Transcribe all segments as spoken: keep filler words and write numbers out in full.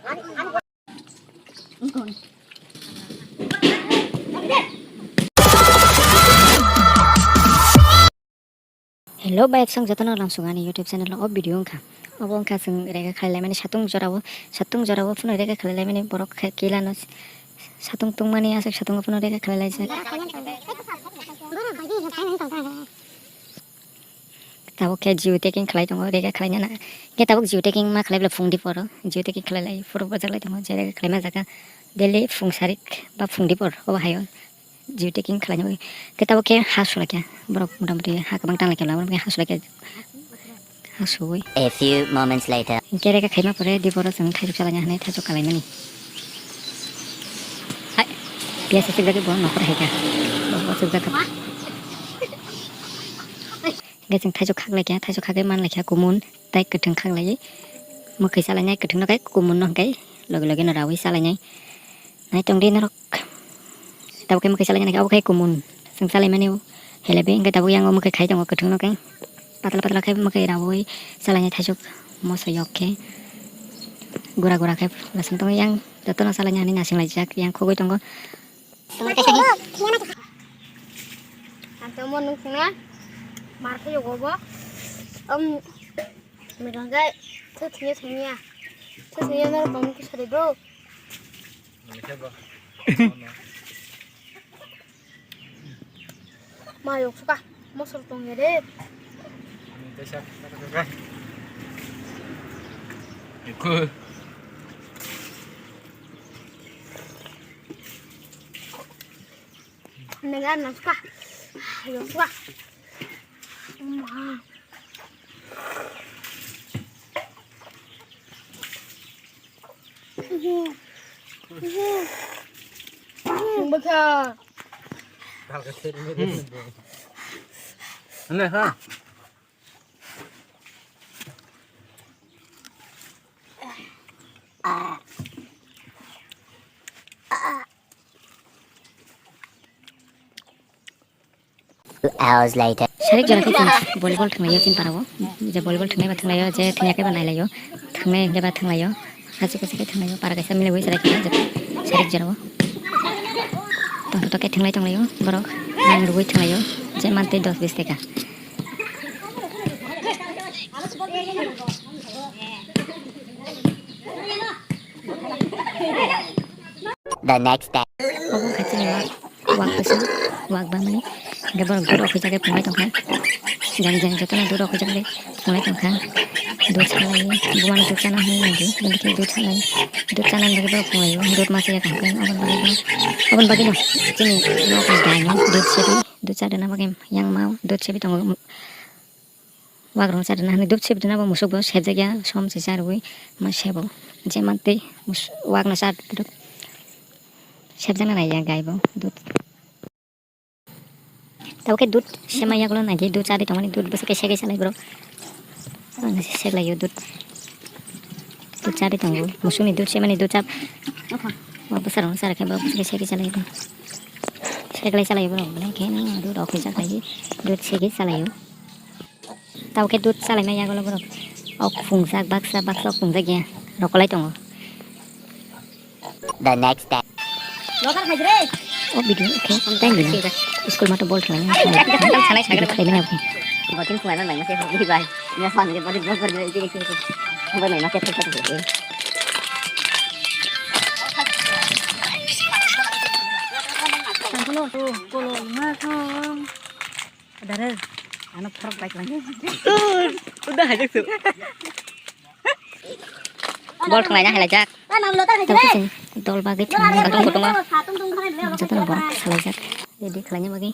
Hello, bai, ekchang jotono lamsung ani YouTube channel o video wngkha. Obo wngkha chwng rega khlai laimani satung jorao, satung jorao phano rega khlai laimani borok khe kila no satung tungmani aswk satung phano rega khlai laijak. Tabuk khe geotagging khlai tongo, rega khlai nana. Khe tabuk geotagging ma khlai bwle phung di poro, geotagging khlai lai phuru bwchak lai tongo, je rega khlai ma jaga daily phung sarik ba phung di por obo hayo. Geotagging khlaina bagwi. Khe tabuk khe ha sulaikha. Borok motamoti ha kwbang tang laikha, borok ha sulaikha. Ha suwi. A few moments later. Hinkhe rega khaima pore di borok chwng thaichuk salaina hinwi thaichuk kalaimani. Hai. Piyas aswk dagi bo nokar haikha. Bo aswk jakha. Hinkhe chwng thaichuk khaklaikha, thaichuk khagwi manlaikha kumun tei kwthwng khaklaiwi. Mwkhwi salainai kwthwngno khe kumunno hinkhe logi logi no rawi salainai. Naitong di norok. Tabuk khe mwkhwi salaina khe abo khe kumun. Chwng salaimani o helebi, hinkhe tabuk yang o mwkhwi khai tongo kwthwngno khe. Patla patla khe mwkhwi raui salaina thaisuk moso yok khe. Gura gura khe lasing tongo yang jotono salaina hinwi nasing laijak yang khugui tongo. Ang tongmo nung sina mar khe yogo bo. Om, mirang gai, thu thini thini ya. Thu thini ya norok tongmo khe sari bro. Mayo suka, mosor tong ya de. Ikut. Neng ar nang suka. Yo suka. Baka. Ane ha. Two hours later. Sarik jora khe chwng volleyball thwnglaio chini parao. Je volleyball thwngnai ba thwnglaio, je thwngya khe ba nailaio. Thwngnai hwnkhe ba thwnglaio. Hachuk hachuk khe thwnglaio. Para kaisa milaiwi chwrai khe sarik jorao. Tongthok khe thwnglai tonglaio borok. Rang rwui thwnglaio. Je mantwi dos bis taka. The next day. Obo kha chini wak, wak bwswk, wak bangmani. Hwnkhe borok dud rok khuijak khe phunglai tongkha. Jang jang jotono dud rok khuijak khe phunglai tongkha. Dud salai, bumano dud chana hinwi nangdi, bini khe dud salai. Dud chana hinwi borok phunglaio, dud ma chaya kaham khe, oboni bagwi no, oboni bagwi no chini nok ni dai no dud sebi, dud cha rwna bagwi yang ma dud sebi tongo. Wak rok cha rwna hinwi dud sep rwna bo musuk bo sepjak ya som se cha rwui ma sebo je mantwi mus-, wak no cha rwui sebjakna nai ya gai bo dud. Tabuk khe dud sema yagulo nai di dud cha di tongmani dud bwswk khe segwi salai borok. Ano se seklaio dud. Dud cha di tongo musukni dud semani dud cha. O bwsarok cha rwkhe borok bwswk khe segwi salai bo. Seklai salai borok belai khe dud rok khe cha khlai di dud segwi salaio. Tabuk khe dud chalaimani yagulo borok. Ok phungjak baksa baksa ok phungjak ya. Rokolai tongo. The next day. O video khe time gwnang. School mato bol khlaina. Video khlaimani abo khe. Botin khlaimani mai ma se hobby bai. Ina fan ge botin bol khlaimani. Hobby mai ma se thok thok. Tangkulo to kolo ma thong. Dare, ano phorok bai khlai. Udah hajak su. Bol thwnglai na halai jak. Tei khe chwng dol bagwi thwnglai. Satung kutung o. Jotono borok salaijak. Ready khlaina bagwi.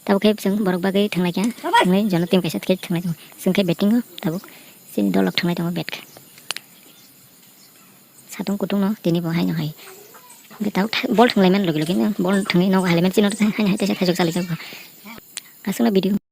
Tabuk khe chwng borok bagwi thwnglai kha. Thwnglai jono team kaisa khe thwnglai tongo. Chwng khe batting o tabuk chini dol rok thwnglai tongo bat khe. Satung kutung no tini bo haino hai. Hwnkhe tabuk bol thwnglai mani logi logi no bol thwngwi nogo halaimani chini haino hai teisa thaichuk chalaijak bo. Aswkno video.